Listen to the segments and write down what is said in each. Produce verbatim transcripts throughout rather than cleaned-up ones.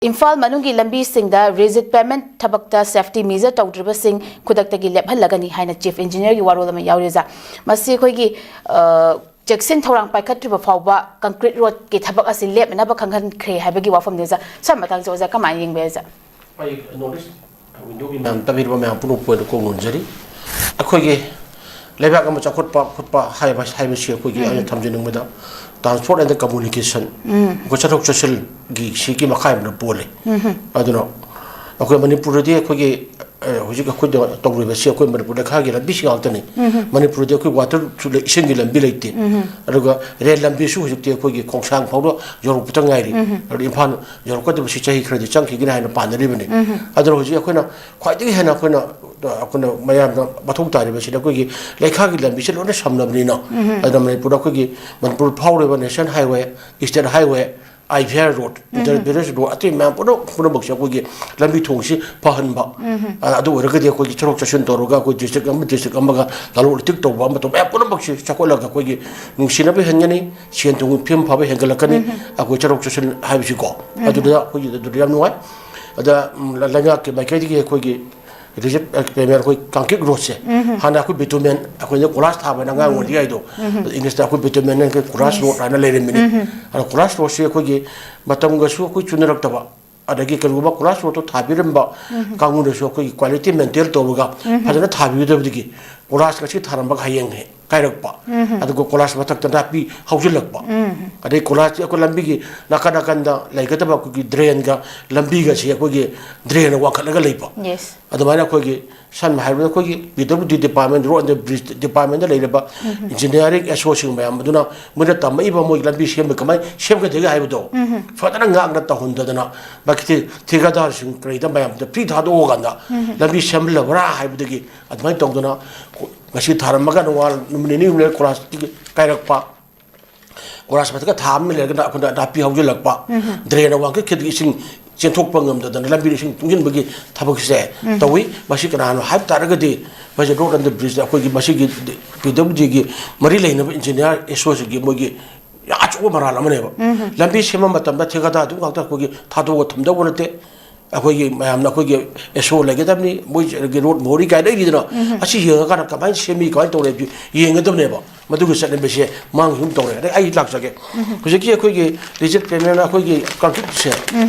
ꯏꯝꯐꯥꯜ ꯃꯅꯨꯡꯒꯤ ꯂꯝꯕꯤꯁꯤꯡꯗ ꯔꯤꯖꯤꯠ ꯄꯦꯃꯦꯟꯠ ꯊꯕꯛꯇ safety major ꯇꯧꯗ꯭ꯔꯤꯕꯁꯤꯡ ꯈꯨꯗꯛꯇꯒꯤ ꯂꯦꯞꯍꯜꯂꯒꯅꯤ ꯍꯥꯏꯅ ꯆꯤꯐ ꯏꯟꯖꯤꯅꯤꯌꯔꯒꯤ ꯋꯥꯔꯣꯜ ꯑꯃ ꯌꯥꯎꯔꯤ ꯑꯣꯖꯥ꯫ ꯃꯁꯤ ꯑꯩꯈꯣꯏꯒꯤ, ꯑ, ꯆꯦꯛꯁꯤꯟ ꯊꯧꯔꯥꯡ ꯄꯥꯏꯈꯠꯇ꯭ꯔꯤꯕ ꯐꯥꯎꯕ ꯀꯪꯀ꯭ꯔꯤꯠ ꯔꯣꯗꯀꯤ ꯊꯕꯛ ꯑꯁꯤ ꯂꯦꯞꯅꯅꯕ ꯈꯪꯍꯟꯈ꯭ꯔꯦ ꯍꯥꯏꯕꯒꯤ ꯋꯥꯐꯝꯅꯤ ꯑꯣꯖꯥ꯫ ꯁ꯭ꯋꯥꯏ ꯃꯇꯥꯡꯁꯦ ꯑꯣꯖꯥ ꯀꯃꯥꯏꯅ ꯌꯦꯡꯕ ꯑꯣꯖꯥ? ꯑꯩ ꯅꯣꯔꯠ ꯏꯁ ꯋꯤꯟꯗꯣꯒꯤ ꯃꯌꯥꯝ ꯇꯝꯕꯤꯔꯤꯕ ꯃꯌꯥꯝ ꯄꯨꯝꯅꯃꯛꯄꯨ ꯑꯩꯅ ꯀꯣꯛ ꯅꯣꯟꯖꯔꯤ꯫ ꯑꯩꯈꯣꯏꯒꯤ ꯂꯩꯕꯥꯛ ꯑꯃ ꯆꯥꯎꯈꯠꯄ ꯈꯣꯠꯄ ꯍꯥꯏꯕ, ꯍꯥꯏꯕꯁꯤ ꯑꯩꯈꯣꯏꯒꯤ ꯑꯩꯅ ꯊꯝꯖꯅꯤꯡꯕꯗ transport and communication, ꯑꯩꯈꯣꯏ ꯆꯠꯊꯣꯛ ꯆꯠꯁꯤꯟꯒꯤ ꯁꯤꯒꯤ ꯃꯈꯥ ꯌꯥꯝꯅ ꯄꯣꯜꯂꯤ꯫ ꯑꯗꯨꯅ ꯑꯩꯈꯣꯏ ꯃꯅꯤꯄꯨꯔꯗꯗꯤ ꯑꯩꯈꯣꯏꯒꯤ, ꯑ, ꯍꯧꯖꯤꯛ ꯑꯩꯈꯣꯏꯗ ꯇꯧꯔꯤꯕꯁꯤ ꯑꯩꯈꯣꯏ ꯃꯅꯤꯄꯨꯔ ꯂꯩꯈꯥꯒꯤ ꯂꯝꯕꯤꯁꯤ ꯉꯥꯛꯇꯅꯤ꯫ ꯃꯅꯤꯄꯨꯔꯗꯤ ꯑꯩꯈꯣꯏ ꯋꯥꯇꯔ ꯁꯨ ꯂꯩ, ꯏꯁꯤꯡꯒꯤ ꯂꯝꯕꯤ ꯂꯩꯇꯦ꯫ ꯑꯗꯨꯒ ꯔꯦꯜ ꯂꯝꯕꯤꯁꯨ ꯍꯧꯖꯤꯛꯇꯤ ꯑꯩꯈꯣꯏꯒꯤ ꯈꯣꯡꯁꯥꯡ ꯐꯥꯎꯗ ꯌꯧꯔꯛꯄꯗ ꯉꯥꯏꯔꯤ꯫ ꯑꯗꯨ ꯏꯝꯐꯥꯜ ꯌꯧꯔꯛꯀꯗꯕꯁꯤ ꯆꯍꯤ ꯈꯔꯗꯤ ꯆꯪꯈꯤꯒꯅꯤ ꯍꯥꯏꯅ ꯄꯥꯅꯔꯤꯕꯅꯤ꯫ ꯑꯗꯨꯅ ꯍꯧꯖꯤꯛ ꯑꯩꯈꯣꯏꯅ ꯈ꯭ꯋꯥꯏꯗꯒꯤ ꯍꯦꯟꯅ ꯑꯩꯈꯣꯏꯅ, ꯑꯩꯈꯣꯏꯅ ꯃꯌꯥꯝꯅ ꯃꯊꯧ ꯇꯥꯔꯤꯕꯁꯤꯅ ꯑꯩꯈꯣꯏꯒꯤ ꯂꯩꯈꯥꯒꯤ ꯂꯝꯕꯤꯁꯦ ꯂꯣꯏꯅ ꯁꯝꯅꯕꯅꯤꯅ꯫ ꯑꯗꯨꯅ ꯃꯅꯤꯄꯨꯔꯗ ꯑꯩꯈꯣꯏꯒꯤ Manipur ꯐꯥꯎꯔꯤꯕ national highway, state highway, I V R road, inter village road, ꯑꯇꯩ ꯃꯌꯥꯝ ꯄꯨꯝꯅꯃꯛ, ꯄꯨꯝꯅꯃꯛꯁꯦ ꯑꯩꯈꯣꯏꯒꯤ ꯂꯝꯕꯤ ꯊꯣꯡꯁꯤ ꯐꯍꯟꯕ꯫ ꯑ, ꯑꯗꯨ ꯑꯣꯏꯔꯒꯗꯤ ꯑꯩꯈꯣꯏꯒꯤ ꯆꯠꯊꯣꯛ ꯆꯠꯁꯤꯟ ꯇꯧꯔꯒ ꯑꯩꯈꯣꯏ district ꯑꯃ district ꯑꯃꯒ ꯂꯂꯣꯟ ꯏꯇꯤꯛ ꯇꯧꯕ ꯑꯃ ꯇꯧꯕ ꯃꯌꯥꯝ ꯄꯨꯝꯅꯃꯛꯁꯤ ꯆꯥꯎꯈꯠꯂꯒ ꯑꯩꯈꯣꯏꯒꯤ ꯅꯨꯡꯁꯤꯅꯕ ꯍꯦꯟꯒꯅꯤ, ꯁꯦꯟ ꯊꯨꯝꯒꯤ ꯐꯤꯕꯝ ꯐꯕ ꯍꯦꯟꯒꯠꯂꯛꯀꯅꯤ, ꯑꯩꯈꯣꯏ ꯆꯠꯊꯣꯛ ꯆꯠꯁꯤꯟ ꯍꯥꯏꯕꯁꯤꯀꯣ꯫ ꯑꯗꯨꯗ ꯑꯩꯈꯣꯏꯒꯤ ꯑꯗꯨꯗ ꯌꯥꯝ ꯅꯨꯡꯉꯥꯏ꯫ ꯑꯗ, ꯎꯝ, ꯂꯩꯉꯥꯛꯀꯤ ꯃꯥꯏꯀꯩꯗꯒꯤ ꯑꯩꯈꯣꯏꯒꯤ ꯔꯤꯖꯤꯠ ꯄꯦꯃꯦꯟ ꯑꯩꯈꯣꯏ ꯀꯥꯡꯀꯤꯛ ꯔꯣꯗꯁꯦ, ꯍꯥꯟꯅ ꯑꯩꯈꯣꯏ ꯕꯤꯇꯨꯃꯦꯟ, ꯑꯩꯈꯣꯏꯅ ꯀꯣꯂꯥꯁ ꯊꯥꯕ ꯑꯩꯅ ꯑꯉꯥꯡ ꯑꯣꯏꯔꯤꯉꯩꯗꯣ, ꯏꯪꯂꯤꯁꯇ ꯑꯩꯈꯣꯏ ꯕꯤꯇꯨꯃꯦꯟ ꯅꯠꯇ꯭ꯔꯒ ꯀꯣꯂꯥꯁ ꯔꯣꯗ ꯍꯥꯏꯅ ꯂꯩꯔꯝꯃꯤꯅꯤ꯫ ꯑꯗꯣ ꯀꯣꯂꯥꯁ ꯔꯣꯗꯁꯦ ꯑꯩꯈꯣꯏꯒꯤ ꯃꯇꯝꯒꯁꯨ ꯑꯩꯈꯣꯏ ꯆꯨꯅꯔꯛꯇꯕ, ꯑꯗꯒꯤ ꯀꯔꯤꯒꯨꯝꯕ ꯀꯣꯂꯥꯁ ꯔꯣꯗꯇꯣ ꯊꯥꯕꯤꯔꯝꯕ ꯀꯥꯡꯕꯨꯅꯁꯨ ꯑꯩꯈꯣꯏꯒꯤ ꯀ꯭ꯋꯥꯂꯤꯇꯤ ꯃꯦꯟꯇꯦꯟ ꯇꯧꯔꯒ ꯐꯖꯅ ꯊꯥꯕꯤꯒꯗꯕꯗꯒꯤ ꯀꯣꯂꯥꯁ ꯉꯁꯤ ꯊꯥꯔꯝꯕꯒ ꯍꯌꯦꯡ ꯍꯦꯛ ꯀꯥꯏꯔꯛꯄ, ꯑꯗꯨꯒ ꯀꯣꯂꯥꯁ ꯃꯊꯛꯇ ꯅꯥꯄꯤ ꯍꯧꯖꯤꯜꯂꯛꯄ, ꯑꯗꯩ ꯀꯣꯂꯥꯁ ꯑꯩꯈꯣꯏ ꯂꯝꯕꯤꯒꯤ ꯅꯥꯀꯟ ꯅꯥꯀꯟꯗ ꯂꯩꯒꯗꯕ ꯑꯩꯈꯣꯏꯒꯤ ꯗ꯭ꯔꯦꯟꯒ ꯂꯝꯕꯤꯒꯁꯦ ꯑꯩꯈꯣꯏꯒꯤ ꯗ꯭ꯔꯦꯟꯅ ꯋꯥꯡꯈꯠꯂꯒ ꯂꯩꯕ꯫ ꯑꯗꯨꯃꯥꯏꯅ ꯑꯩꯈꯣꯏꯒꯤ ꯁꯝꯅ ꯍꯥꯏꯔꯕꯗ ꯑꯩꯈꯣꯏꯒꯤ P W D department, road and bridge department ꯂꯩꯔꯤꯕ engineering S O ꯁꯤꯡ ꯃꯌꯥꯝ ꯑꯗꯨꯅ ꯃꯣꯏꯅ ꯇꯝꯃꯛꯏꯕ ꯃꯣꯏꯒꯤ ꯂꯝꯕꯤ ꯁꯦꯝꯕ ꯀꯃꯥꯏꯅ ꯁꯦꯝꯒꯗꯒꯦ ꯍꯥꯏꯕꯗꯣ ꯐꯖꯅ ꯉꯥꯛꯅ ꯇꯧꯍꯟꯗꯗꯅ ꯃꯥꯒꯤ ꯊꯤ-, ꯊꯤꯀꯥꯗꯥꯔꯁꯤꯡ ꯀꯔꯤꯗ ꯃꯌꯥꯝꯗ free ꯊꯥꯗꯣꯛꯑꯀꯥꯟꯗ ꯂꯝꯕꯤ ꯁꯦꯝꯍꯜꯂꯕ꯭ꯔꯥ ꯍꯥꯏꯕꯗꯒꯤ ꯑꯗꯨꯃꯥꯏꯅ ꯇꯧꯗꯅ ꯉꯁꯤ ꯊꯥꯔꯝꯃꯒ ꯅꯣꯡꯉꯥꯜ ꯅꯨꯃꯤꯠ ꯅꯤꯅꯤ ꯍꯨꯝꯅꯤ ꯂꯩꯔ ꯀꯣꯂꯥꯁ ꯀꯥꯏꯔꯛꯄ꯫ ꯀꯣꯂꯥꯁ ꯃꯊꯛꯇ ꯊꯥ ꯑꯃ ꯂꯩꯔꯒꯅ ꯑꯩꯈꯣꯏꯅ ꯅꯥꯄꯤ ꯍꯧꯖꯤꯜꯂꯛꯄ, ꯗ꯭ꯔꯦꯟꯅ ꯋꯥꯡꯈꯠꯈꯤꯕꯒꯤ ꯏꯁꯤꯡ ꯆꯦꯟꯊꯣꯛꯄ ꯉꯝꯗꯗꯅ ꯂꯝꯕꯤꯗ ꯏꯁꯤꯡ ꯇꯨꯡꯁꯤꯟꯕꯒꯤ ꯊꯕꯛꯁꯦ ꯇꯧꯏ꯫ ꯃꯁꯤ ꯀꯅꯥꯅꯣ ꯍꯥꯏꯕ ꯇꯥꯔꯒꯗꯤ ꯃꯁꯤ road and bridge ꯑꯩꯈꯣꯏꯒꯤ ꯃꯁꯤꯒꯤ P W Dꯒꯤ ꯃꯔꯤ ꯂꯩꯅꯕ engineer S O ꯁꯤꯒꯤ ꯃꯣꯏꯒꯤ ꯌꯥꯝ ꯑꯆꯧꯕ ꯃꯔꯥꯜ ꯑꯃꯅꯦꯕ꯫ ꯂꯝꯕꯤ ꯁꯦꯝꯕ ꯃꯇꯝꯗ ꯊꯤꯀꯥꯗꯥꯔꯗꯨ ꯉꯥꯛꯇ ꯑꯩꯈꯣꯏꯒꯤ ꯊꯥꯗꯣꯛꯑꯒ ꯊꯝꯗꯧꯕ ꯅꯠꯇꯦ꯫ ꯑꯩꯈꯣꯏꯒꯤ ꯃꯌꯥꯝꯅ ꯑꯩꯈꯣꯏꯒꯤ ꯑꯦꯁꯣ ꯂꯩꯒꯗꯕꯅꯤ, ꯃꯣꯏꯒꯤ ꯔꯣꯗ ꯃꯣꯍꯣꯔꯤ ꯀꯥꯏꯅ ꯂꯩꯔꯤꯗꯅ, ꯑꯁꯤ ꯌꯦꯡꯉꯀꯥꯟꯗ ꯀꯃꯥꯏꯅ ꯁꯦꯝꯃꯤ, ꯀꯃꯥꯏꯅ ꯇꯧꯔꯦ ꯍꯥꯏꯕꯗꯨ ꯌꯦꯡꯒꯗꯕꯅꯦꯕ꯫ ꯃꯗꯨꯒꯤ ꯆꯠꯅꯕꯤꯁꯦ ꯃꯥꯡ ꯁꯨꯝ ꯇꯧꯔꯦ꯫ ꯑꯗꯩ ꯑꯩ ꯂꯥꯛꯆꯒꯦ꯫ ꯍꯧꯖꯤꯛꯀꯤ ꯑꯩꯈꯣꯏꯒꯤ ꯔꯤꯖꯤꯠ ꯄꯦꯃꯦꯟꯅ ꯑꯩꯈꯣꯏꯒꯤ ꯀꯪꯀ꯭ꯔꯤꯠꯁꯦ,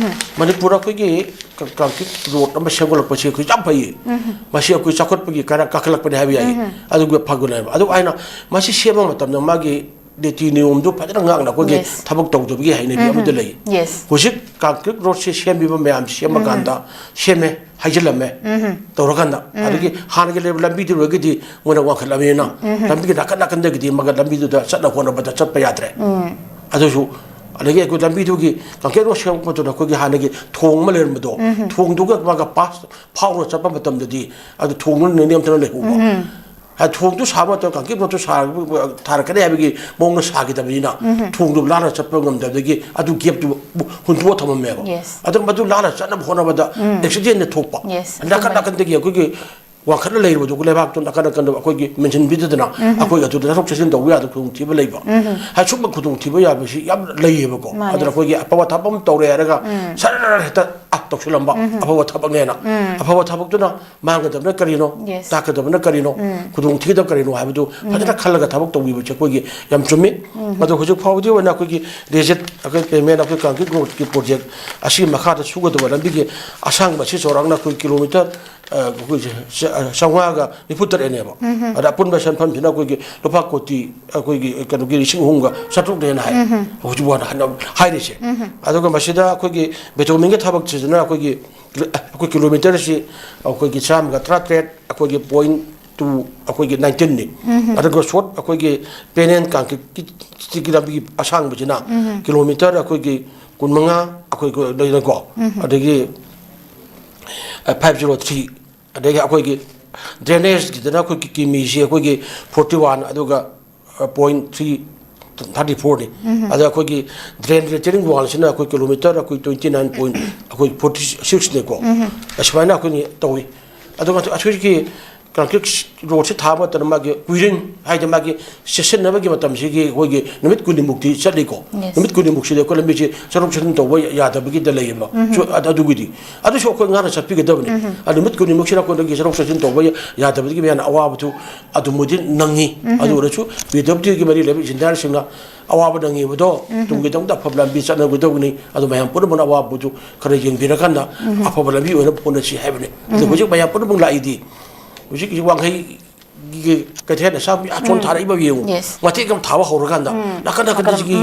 ꯃꯅꯤꯄꯨꯔ ꯑꯩꯈꯣꯏꯒꯤ ꯀ-, ꯀꯪꯀ꯭ꯔꯤꯠ ꯔꯣꯗ ꯑꯃ ꯁꯦꯝꯒꯠꯂꯛꯄꯁꯦ ꯑꯩꯈꯣꯏ ꯌꯥꯝ ꯐꯩꯌꯦ꯫ ꯃꯁꯤ ꯑꯩꯈꯣꯏ ꯆꯥꯎꯈꯠꯄꯒꯤ ꯀꯥꯏꯅ ꯀꯥꯈꯠꯂꯛꯄꯅꯤ ꯍꯥꯏꯕ ꯌꯥꯏꯌꯦ꯫ ꯑꯗꯨꯒ ꯐꯒꯠꯂꯦꯕ꯫ ꯑꯗꯨ ꯑꯩꯅ ꯃꯁꯤ ꯁꯦꯝꯕ ꯃꯇꯝꯗ ꯃꯥꯒꯤ ꯅꯤꯇꯤ ꯅꯤꯌꯣꯝꯗꯨ ꯐꯖꯅ ꯉꯥꯛꯅ ꯑꯩꯈꯣꯏꯒꯤ ꯊꯕꯛ ꯇꯧꯗꯕꯒꯤ ꯍꯩꯅꯕꯤ ꯑꯃꯗ ꯂꯩ꯫ ꯍꯧꯖꯤꯛ ꯀꯪꯀ꯭ꯔꯤꯠ ꯔꯣꯗꯁꯤ ꯁꯦꯝꯕꯤꯕ ꯃꯌꯥꯝ ꯁꯦꯝꯃꯀꯥꯟꯗ, ꯁꯦꯝꯃꯦ, ꯍꯥꯏꯖꯤꯜꯂꯝꯃꯦ ꯇꯧꯔꯀꯥꯟꯗ, ꯑꯗꯒꯤ ꯍꯥꯟꯅꯒꯤ ꯂꯩꯕ ꯂꯝꯕꯤꯗꯨꯗꯒꯤꯗꯤ ꯃꯣꯏꯅ ꯋꯥꯡꯈꯠꯂꯕꯅꯤꯅ, ꯂꯝꯕꯤꯒꯤ ꯅꯥꯀꯟ ꯅꯥꯀꯟꯗꯒꯤꯗꯤ ꯃꯥꯒ ꯂꯝꯕꯤꯗꯨꯗ ꯆꯠꯅ ꯈꯣꯠꯅꯕꯗ ꯆꯠꯄ ꯌꯥꯗ꯭ꯔꯦ꯫ ꯑꯗꯨꯁꯨ, ꯑꯗꯒꯤ ꯑꯩꯈꯣꯏ ꯂꯝꯕꯤꯗꯨꯒꯤ ꯀꯪꯀ꯭ꯔꯤꯠ ꯔꯣꯗ ꯁꯦꯝꯃꯛꯄꯗꯨꯅ ꯑꯩꯈꯣꯏꯒꯤ ꯍꯥꯟꯅꯒꯤ ꯊꯣꯡ ꯑꯃ ꯂꯩꯔꯝꯕꯗꯣ, ꯊꯣꯡꯗꯨꯒ ꯃꯥꯒ ꯄꯥꯁ ꯐꯥꯎꯔꯒ ꯆꯠꯄ ꯃꯇꯝꯗꯗꯤ ꯑꯗꯨ ꯊꯣꯡꯗꯨꯅ ꯅꯦꯝꯊꯅ ꯂꯩꯍꯧꯕ꯫ ꯍꯥꯏ, ꯊꯣꯡꯗꯨ ꯁꯥꯕ ꯃꯇꯝꯗ ꯀꯪꯀ꯭ꯔꯤꯠ ꯔꯣꯗꯇꯨ ꯁꯥꯔꯒ, ꯊꯥꯔꯛꯀꯅꯤ ꯍꯥꯏꯕꯒꯤ ꯃꯑꯣꯡꯗ ꯁꯥꯈꯤꯗꯕꯅꯤꯅ, ꯊꯣꯡꯗꯨ ꯂꯥꯟꯅ ꯆꯠꯄ ꯉꯝꯗꯕꯗꯒꯤ ꯑꯗꯨ ꯒꯦꯞꯇꯨ ꯍꯨꯟꯗꯣꯛꯑ ꯊꯝꯃꯝꯃꯦꯕ꯫ ꯑꯗꯨ ꯃꯗꯨ ꯂꯥꯟꯅ ꯆꯠꯅꯕ ꯍꯣꯠꯅꯕꯗ ꯑꯦꯛꯁꯤꯗꯦꯟꯗ ꯊꯣꯛꯄ꯫ ꯅꯥꯀꯟ ꯅꯥꯀꯟꯗꯒꯤ ꯑꯩꯈꯣꯏꯒꯤ ꯋꯥꯡꯈꯠꯅ ꯂꯩꯔꯤꯕꯗꯨ ꯂꯩꯕꯥꯛꯇꯨ ꯅꯥꯀꯟ ꯅꯥꯀꯟꯗ ꯑꯩꯈꯣꯏꯒꯤ ꯃꯦꯟꯁꯤꯟꯕꯤꯗꯗꯅ ꯑꯩꯈꯣꯏ ꯑꯗꯨꯗ ꯆꯠꯊꯣꯛ ꯆꯠꯁꯤꯟ ꯇꯧꯕ ꯌꯥꯗꯕ ꯈꯨꯗꯣꯡꯊꯤꯕ ꯂꯩꯕ꯫ ꯍꯥꯏ, ꯁꯨꯝꯕ ꯈꯨꯗꯣꯡꯊꯤꯕ ꯌꯥꯕꯁꯤ ꯌꯥꯝ ꯂꯩꯌꯦꯕꯀꯣ꯫ ꯑꯗꯨꯅ ꯑꯩꯈꯣꯏꯒꯤ ꯑꯐꯕ ꯊꯕꯛ ꯑꯃ ꯇꯧꯔꯦ ꯍꯥꯏꯔꯒ ꯁꯔ ꯍꯦꯛꯇ ꯑ ꯇꯧꯁꯤꯜꯂꯝꯕ ꯑꯐꯕ ꯊꯕꯛꯅꯦꯅ꯫ ꯑꯐꯕ ꯊꯕꯛꯇꯨꯅ ꯃꯥꯡꯒꯗꯕꯅ ꯀꯔꯤꯅꯣ? ꯇꯥꯛꯀꯗꯕꯅ ꯀꯔꯤꯅꯣ? ꯈꯨꯗꯣꯡꯊꯤꯒꯗꯕ ꯀꯔꯤꯅꯣ ꯍꯥꯏꯕꯗꯨ ꯐꯖꯅ ꯈꯜꯂꯒ ꯊꯕꯛ ꯇꯧꯕꯤꯕꯁꯦ ꯑꯩꯈꯣꯏꯒꯤ ꯌꯥꯝ ꯆꯨꯝꯃꯤ꯫ ꯑꯗꯣ ꯍꯧꯖꯤꯛ ꯐꯥꯎꯕꯗꯤ ꯑꯣꯏꯅ ꯑꯩꯈꯣꯏꯒꯤ ꯔꯤꯖꯤꯠ, ꯑꯩꯈꯣꯏ ꯄꯦꯃꯦꯟ, ꯑꯩꯈꯣꯏ ꯀꯪꯀ꯭ꯔꯤꯠ ꯔꯣꯗꯀꯤ ꯄ꯭ꯔꯣꯖꯦꯛ ꯑꯁꯤꯒꯤ ꯃꯈꯥꯗ ꯁꯨꯒꯗꯕ ꯂꯝꯕꯤꯒꯤ ꯑꯁꯥꯡꯕ ꯑꯁꯤ ꯆꯥꯎꯔꯥꯛꯅ ꯑꯩꯈꯣꯏ ꯀꯤꯂꯣꯃꯤꯇꯔ, ꯑ, ꯑꯩꯈꯣꯏꯁꯦ ꯆ-, ꯑ, ꯆꯥꯝꯃꯉꯥꯒ ꯅꯤꯐꯨ ꯇꯔꯦꯠꯅꯦꯕ꯫ ꯑꯗ ꯑꯄꯨꯟꯕ ꯁꯦꯟꯐꯝꯁꯤꯅ ꯑꯩꯈꯣꯏꯒꯤ ꯂꯨꯄꯥ ꯀꯣꯇꯤ, ꯑꯩꯈꯣꯏꯒꯤ ꯀꯩꯅꯣꯒꯤ ꯂꯤꯁꯤꯡ ꯑꯍꯨꯝꯒ ꯆꯥꯇ꯭ꯔꯨꯛꯅꯦꯅ ꯍꯥꯏ꯫ ꯍꯧꯖꯤꯛ ꯐꯥꯎꯗ ꯍꯥꯏꯅ ꯍꯥꯏꯔꯤꯁꯦ꯫ ꯑꯗꯨꯒ ꯃꯁꯤꯗ ꯑꯩꯈꯣꯏꯒꯤ ꯕꯦꯇꯣꯃꯤꯟꯒꯤ ꯊꯕꯛꯁꯤꯗꯅ ꯑꯩꯈꯣꯏꯒꯤ ꯀꯤꯂꯣ-, ꯑꯩꯈꯣꯏ ꯀꯤꯂꯣꯃꯤꯇꯔꯁꯤ ꯑꯩꯈꯣꯏꯒꯤ ꯆꯥꯝꯃꯒ ꯇꯔꯥꯇꯔꯦꯠ, ꯑꯩꯈꯣꯏꯒꯤ ꯄꯣꯏꯟ ꯇꯨ, ꯑꯩꯈꯣꯏꯒꯤ ꯅꯥꯏꯟꯇꯤꯟꯅꯤ꯫ ꯑꯗꯨꯒ ꯁꯣꯔꯠ ꯑꯩꯈꯣꯏꯒꯤ ꯄꯦꯅꯦꯟ ꯀꯥꯡꯀꯤꯒꯤ ꯂꯝꯕꯤ ꯑꯁꯥꯡꯕꯁꯤꯅ ꯀꯤꯂꯣꯃꯤꯇꯔ ꯑꯩꯈꯣꯏꯒꯤ ꯀꯨꯟꯃꯉꯥ ꯑꯩꯈꯣꯏ ꯂꯩꯅꯀꯣ꯫ ꯑꯗꯒꯤ, ꯑ, ꯐꯥꯏꯚ ꯖꯤꯔꯣ ꯊ꯭ꯔꯤ, ꯑꯗꯒꯤ ꯑꯩꯈꯣꯏꯒꯤ ꯗ꯭ꯔꯦꯅꯦꯖꯀꯤꯗꯅ ꯑꯩꯈꯣꯏꯒꯤ ꯀꯤꯃꯤꯁꯤ ꯑꯩꯈꯣꯏꯒꯤ ꯐꯣꯔꯇꯤ ꯋꯥꯟ, ꯑꯗꯨꯒ ꯄꯣꯏꯟ ꯊ꯭ꯔꯤ ꯊꯥꯔꯇꯤ ꯐꯣꯔꯅꯤ꯫ ꯑꯗ ꯑꯩꯈꯣꯏꯒꯤ ꯗ꯭ꯔꯦꯟ ꯔꯤꯇꯦꯅꯤꯡ ꯋꯥꯜꯁꯤꯅ ꯑꯩꯈꯣꯏ ꯀꯤꯂꯣꯃꯤꯇꯔ ꯑꯩꯈꯣꯏ ꯇ꯭ꯋꯦꯟꯇꯤ ꯅꯥꯏꯟ ꯄꯣꯏꯟ ꯑꯩꯈꯣꯏ ꯐꯣꯔꯇꯤ ꯁꯤꯛꯁꯅꯤꯀꯣ꯫ ꯑꯁꯨꯃꯥꯏꯅ ꯑꯩꯈꯣꯏꯅ ꯇꯧꯏ꯫ ꯑꯗꯨꯒ ꯑꯩꯈꯣꯏꯒꯤ ꯀꯪꯀ꯭ꯔꯤꯠ ꯔꯣꯗꯁꯤ ꯊꯥꯕ ꯃꯇꯝꯗ ꯃꯥꯒꯤ ꯀ꯭ꯌꯨꯔꯤꯡ ꯍꯥꯏꯗꯤ ꯃꯥꯒꯤ ꯆꯦꯁꯤꯟꯅꯕꯒꯤ ꯃꯇꯝꯁꯤꯒꯤ ꯑꯩꯈꯣꯏꯒꯤ ꯅꯨꯃꯤꯠ ꯀꯨꯟꯅꯤꯃꯨꯛꯇꯤ ꯆꯠꯂꯤꯀꯣ꯫ Yes. ꯅꯨꯃꯤꯠ ꯀꯨꯟꯅꯤꯃꯨꯛꯁꯤꯗꯤ ꯑꯩꯈꯣꯏ ꯂꯝꯕꯤꯁꯤ ꯆꯠꯊꯣꯛ ꯆꯠꯁꯤꯟ ꯇꯧꯕ ꯌꯥꯗꯕꯒꯤꯗ ꯂꯩꯌꯦꯕ꯫ So, ꯑꯗ-, ꯑꯗꯨꯒꯤꯗꯤ ꯑꯗꯨꯁꯨ ꯑꯩꯈꯣꯏ ꯉꯥꯛꯅ ꯆꯠꯄꯤꯒꯗꯕꯅꯤ꯫ ꯑꯗ ꯅꯨꯃꯤꯠ ꯀꯨꯟꯅꯤꯃꯨꯛꯁꯤꯗ ꯑꯩꯈꯣꯏꯗꯒꯤ ꯆꯠꯊꯣꯛ ꯆꯠꯁꯤꯟ ꯇꯧꯕ ꯌꯥꯗꯕꯗꯒꯤ ꯃꯌꯥꯝꯅ ꯑꯋꯥꯕꯗꯨ ꯑꯗꯨꯝꯕꯨꯗꯤ ꯅꯪꯉꯤ꯫ ꯑꯗꯨ ꯑꯣꯏꯔꯁꯨ P W Dꯒꯤ ꯃꯔꯤ ꯂꯩꯅꯕ ꯏꯟꯖꯤꯅꯤꯌꯥꯔꯁꯤꯡꯅ ꯑꯋꯥꯕ ꯅꯪꯉꯤꯕꯗꯣ ꯇꯨꯡꯒꯤꯗꯃꯛꯇ ꯑꯐꯕ ꯂꯝꯕꯤ ꯆꯠꯅꯒꯗꯕꯅꯤ꯫ ꯑꯗꯨ ꯃꯌꯥꯝ ꯄꯨꯝꯅꯃꯛꯅ ꯑꯋꯥꯕꯗꯨ ꯈꯔ ꯌꯦꯡꯕꯤꯔꯀꯥꯟꯗ ꯑꯐꯕ ꯂꯝꯕꯤ ꯑꯣꯏꯅꯕ ꯍꯣꯠꯅꯁꯤ ꯍꯥꯏꯕꯅꯤ꯫ ꯑꯗꯨ ꯍꯧꯖꯤꯛ ꯃꯌꯥꯝ ꯄꯨꯝꯅꯃꯛ ꯂꯥꯛꯏꯗꯤ ꯍꯧꯖꯤꯛꯀꯤ ꯋꯥꯡꯈꯩꯒꯤ ꯀꯩꯊꯦꯜ ꯑꯁꯥꯡꯕꯤ ꯑꯁꯣꯝ ꯊꯥꯔꯛꯏꯕ ꯌꯦꯡꯉꯨ꯫ Yes. ꯃꯇꯦꯛ ꯑꯃ ꯊꯥꯕ ꯍꯧꯔꯀꯥꯟꯗ ꯅꯥꯀꯟ ꯅꯥꯀꯟꯗꯒꯤ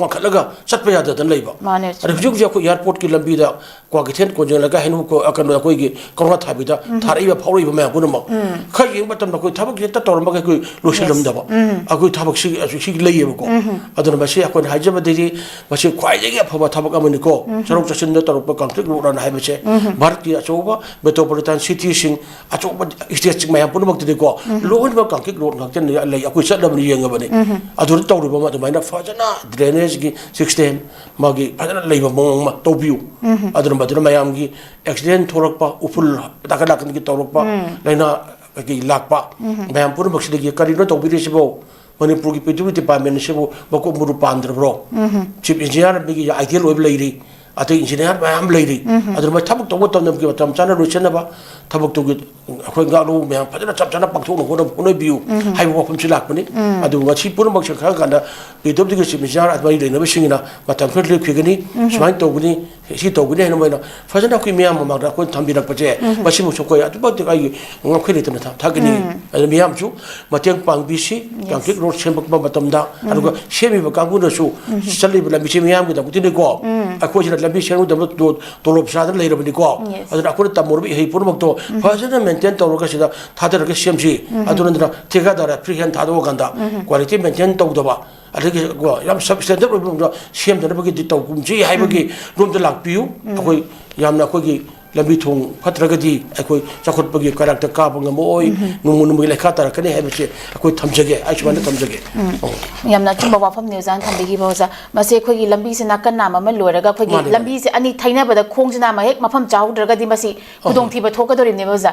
ꯋꯥꯡꯈꯠꯂꯒ ꯆꯠꯄ ꯌꯥꯗꯗꯅ ꯂꯩꯕ꯫ ꯃꯥꯅꯦ, ꯑꯗ ꯍꯧꯖꯤꯛ ꯍꯧꯖꯤꯛ ꯑꯩꯈꯣꯏ ꯑꯦꯌꯥꯔꯄꯣꯔꯠꯀꯤ ꯂꯝꯕꯤꯗ ꯀ꯭ꯋꯥꯀꯩꯊꯦꯜ ꯀꯣꯟꯖꯦꯜ ꯂꯩꯀꯥꯏ ꯍꯩꯅꯧ ꯀꯣ-, ꯑ, ꯀꯩꯅꯣ, ꯑꯩꯈꯣꯏꯒꯤ ꯀꯪꯂꯥ ꯊꯥꯕꯤꯗ ꯊꯥꯔꯛꯏꯕ ꯐꯥꯎꯔꯛꯏꯕ ꯃꯌꯥꯝ ꯄꯨꯝꯅꯃꯛ ꯈꯔ ꯌꯦꯡꯕ ꯃꯇꯝꯗ ꯑꯩꯈꯣꯏ ꯊꯕꯛꯁꯦ ꯍꯦꯛꯇ ꯇꯧꯔꯝꯃꯒ ꯑꯩꯈꯣꯏ ꯂꯣꯏꯁꯤꯜꯂꯝꯗꯕ꯫ ꯑꯩꯈꯣꯏ ꯊꯕꯛꯁꯤ ꯑꯁꯨꯛ ꯁꯤ ꯂꯩꯌꯦꯕꯀꯣ꯫ ꯑꯗꯨꯅ ꯃꯁꯤ ꯑꯩꯈꯣꯏꯅ ꯍꯥꯏꯖꯕꯗꯗꯤ ꯃꯁꯤ ꯈ꯭ꯋꯥꯏꯗꯒꯤ ꯑꯐꯕ ꯊꯕꯛ ꯑꯃꯅꯤꯀꯣ꯫ ꯆꯠꯊꯣꯛ ꯆꯠꯁꯤꯟꯗ ꯇꯧꯔꯛꯄ ꯀꯪꯀ꯭ꯔꯤꯠ ꯔꯣꯗ ꯑꯅ ꯍꯥꯏꯕꯁꯦ ꯚꯥꯔꯠꯀꯤ ꯑꯆꯧꯕ metropolitan cityꯁꯤꯡ, ꯑꯆꯧꯕ stateꯁꯤꯡ ꯃꯌꯥꯝ ꯄꯨꯝꯅꯃꯛꯇꯗꯤꯀꯣ ꯂꯣꯏꯅꯃꯛ ꯀꯪꯀ꯭ꯔꯤꯠ ꯔꯣꯗ ꯉꯥꯛꯇꯅꯤ ꯂꯩ꯫ ꯑꯩꯈꯣꯏ ꯆꯠꯂꯕꯅꯤ ꯌꯦꯡꯉꯕꯅꯤ꯫ ꯑꯗꯨꯗ ꯇꯧꯔꯤꯕ ꯑꯃ ꯑꯗꯨꯃꯥꯏꯅ ꯐꯖꯅ drainageꯒꯤ system ꯃꯥꯒꯤ ꯐꯖꯅ ꯂꯩꯕ ꯃꯑꯣꯡ ꯑꯃ ꯇꯧꯕꯤꯌꯨ꯫ ꯑꯗꯨꯅ ꯃꯗꯨꯅ ꯃꯌꯥꯝꯒꯤ accident ꯊꯣꯛꯂꯛꯄ, ꯎꯐꯨꯜ ꯅꯥꯀꯟ ꯅꯥꯀꯟꯒꯤ ꯇꯧꯔꯛꯄ, ꯂꯥꯏꯅꯥ ꯀꯩꯀꯩ ꯂꯥꯛꯄ ꯃꯌꯥꯝ ꯄꯨꯝꯅꯃꯛꯁꯤꯗꯒꯤ ꯀꯔꯤꯅꯣ ꯇꯧꯕꯤꯔꯤꯁꯤꯕꯣ? ꯃꯅꯤꯄꯨꯔꯒꯤ P W D departmentꯁꯤꯕꯨ ꯃꯀꯣꯛ ꯃꯔꯨ ꯄꯥꯟꯗ꯭ꯔꯕ꯭ꯔꯣ? Chief engineer ꯃꯤꯒꯤ ideal ꯑꯣꯏꯕ ꯂꯩꯔꯤ, ꯑꯇꯩ engineer ꯃꯌꯥꯝ ꯂꯩꯔꯤ꯫ ꯑꯗꯨꯅ ꯃꯣꯏ ꯊꯕꯛ ꯇꯧꯕ ꯃꯇꯝꯗ ꯃꯇꯝ ꯆꯥꯅ ꯂꯣꯏꯁꯤꯟꯅꯕ ꯊꯕꯛꯇꯨꯒꯤ ꯑꯩꯈꯣꯏ ꯉꯥꯛꯂꯧꯕ ꯃꯌꯥꯝ ꯐꯖꯅ ꯆꯞ ꯆꯥꯅ ꯄꯥꯡꯊꯣꯛꯅ ꯍꯣꯠꯅ-, ꯍꯣꯠꯅꯕꯤꯌꯨ ꯍꯥꯏꯕ ꯋꯥꯐꯝꯁꯤ ꯂꯥꯛꯄꯅꯤ꯫ ꯑꯗꯨ ꯃꯁꯤ ꯄꯨꯝꯅꯃꯛꯁꯦ ꯈꯪꯉꯀꯥꯟꯗ P W Dꯒꯤ Chief engineer ꯃꯔꯤ ꯂꯩꯅꯕꯁꯤꯡꯒꯤꯅ ꯃꯇꯝ ꯈꯔ ꯂꯦꯞꯈꯤꯒꯅꯤ, ꯁꯨꯃꯥꯏꯅ ꯇꯧꯒꯅꯤ, ꯁꯤ ꯇꯧꯒꯅꯤ ꯍꯥꯏꯅ ꯃꯣꯏꯅ ꯐꯖꯅ ꯑꯩꯈꯣꯏ ꯃꯤꯌꯥꯝ ꯃꯃꯥꯡꯗ ꯑꯩꯈꯣꯏꯅ ꯊꯝꯕꯤꯔꯛꯄꯁꯦ, ꯃꯁꯤꯃꯁꯨ ꯑꯩꯈꯣꯏ ꯑꯗꯨꯛꯀꯤ ꯃꯇꯤꯛ ꯑꯩꯒꯤ ꯉꯝꯈꯩ ꯂꯩꯇꯅ ꯊꯥ-, ꯊꯥꯒꯠꯅꯤꯡꯉꯤ꯫ ꯑꯗꯨꯅ ꯃꯤꯌꯥꯝꯁꯨ ꯃꯇꯦꯡ ꯄꯥꯡꯕꯤꯁꯤ꯫ Yes. ꯀꯪꯀ꯭ꯔꯤꯠ ꯔꯣꯗ ꯁꯦꯝꯃꯛꯄ ꯃꯇꯝꯗ, ꯑꯗꯨꯒ ꯁꯦꯝꯃꯤꯕ ꯀꯥꯡꯕꯨꯅꯁꯨ ꯆꯠꯂꯤꯕ ꯂꯝꯕꯤꯁꯦ ꯃꯤꯌꯥꯝꯒꯤꯗꯃꯛꯇꯗꯤꯀꯣ, ꯑꯩꯈꯣꯏꯁꯤꯅ ꯂꯝꯕꯤ ꯁꯦꯝꯒꯗꯕ ꯇꯣ-, ꯇꯣꯂꯣꯞ ꯆꯥꯗꯅ ꯂꯩꯔꯕꯅꯤꯀꯣ꯫ Yes. ꯑꯗꯨꯅ ꯑꯩꯈꯣꯏꯅ ꯇꯝꯃꯨꯔꯕ ꯏꯍꯩ ꯄꯨꯝꯅꯃꯛꯇꯣ ꯐꯖꯅ maintain ꯇꯧꯔꯒ ꯁꯤꯗ ꯊꯥꯗꯔꯒ ꯁꯦꯝꯁꯤ꯫ ꯑꯗꯨ ꯅꯠꯇꯅ ꯊꯤꯀꯥꯗꯥꯔ free hand ꯊꯥꯗꯣꯛꯑꯀꯥꯟꯗ quality maintain ꯇꯧꯗꯕ, ꯑꯗꯒꯤ ꯀꯣ, ꯌꯥꯝ substandard ꯑꯣꯏꯕ ꯃꯑꯣꯡꯗ ꯁꯦꯝꯗꯅꯕꯒꯤꯗꯤ ꯇꯧꯒꯨꯝꯁꯤ ꯍꯥꯏꯕꯒꯤ ꯔꯣꯝꯗ ꯂꯥꯛꯄꯤꯌꯨ꯫ ꯑꯩꯈꯣꯏ ꯌꯥꯝꯅ ꯑꯩꯈꯣꯏꯒꯤ ꯂꯝꯕꯤ ꯊꯣꯡ ꯐꯠꯇ꯭ꯔꯒꯗꯤ ꯑꯩꯈꯣꯏ ꯆꯥꯎꯈꯠꯄꯒꯤ ꯀꯩꯔꯥꯛꯇ ꯀꯥꯕ ꯉꯝꯃꯛꯑꯣꯏ, ꯅꯣꯡꯃ ꯅꯣꯡꯃꯒꯤ ꯂꯩꯈꯥ ꯇꯥꯔꯛꯀꯅꯤ ꯍꯥꯏꯕꯁꯦ ꯑꯩꯈꯣꯏ ꯊꯝꯖꯒꯦ, ꯑꯩ ꯁꯨꯃꯥꯏꯅ ꯊꯝꯖꯒꯦ꯫ ꯑꯣ꯫ ꯌꯥꯝꯅ ꯑꯆꯨꯝꯕ ꯋꯥꯐꯝꯅꯤ ꯑꯣꯖꯥꯅ ꯊꯝꯕꯤꯈꯤꯕ, ꯑꯣꯖꯥ꯫ ꯃꯁꯤ ꯑꯩꯈꯣꯏꯒꯤ ꯂꯝꯕꯤꯁꯦ ꯅꯥꯀꯟ ꯅꯥꯝ ꯑꯃ ꯂꯣꯏꯔꯒ ꯑꯩꯈꯣꯏꯒꯤ ꯃꯥꯅꯦ, ꯃꯥꯅꯦ꯫ ꯂꯝꯕꯤꯁꯦ ꯑꯅꯤ ꯊꯩꯅꯕꯗ ꯈꯣꯡꯁꯤꯅ ꯑꯃ ꯍꯦꯛ ꯃꯐꯝ ꯆꯥꯍꯧꯗ꯭ꯔꯒꯗꯤ ꯃꯁꯤ ꯈꯨꯗꯣꯡꯊꯤꯕ ꯊꯣꯛꯀꯗꯧꯔꯤꯕꯅꯦꯕ, ꯑꯣꯖꯥ꯫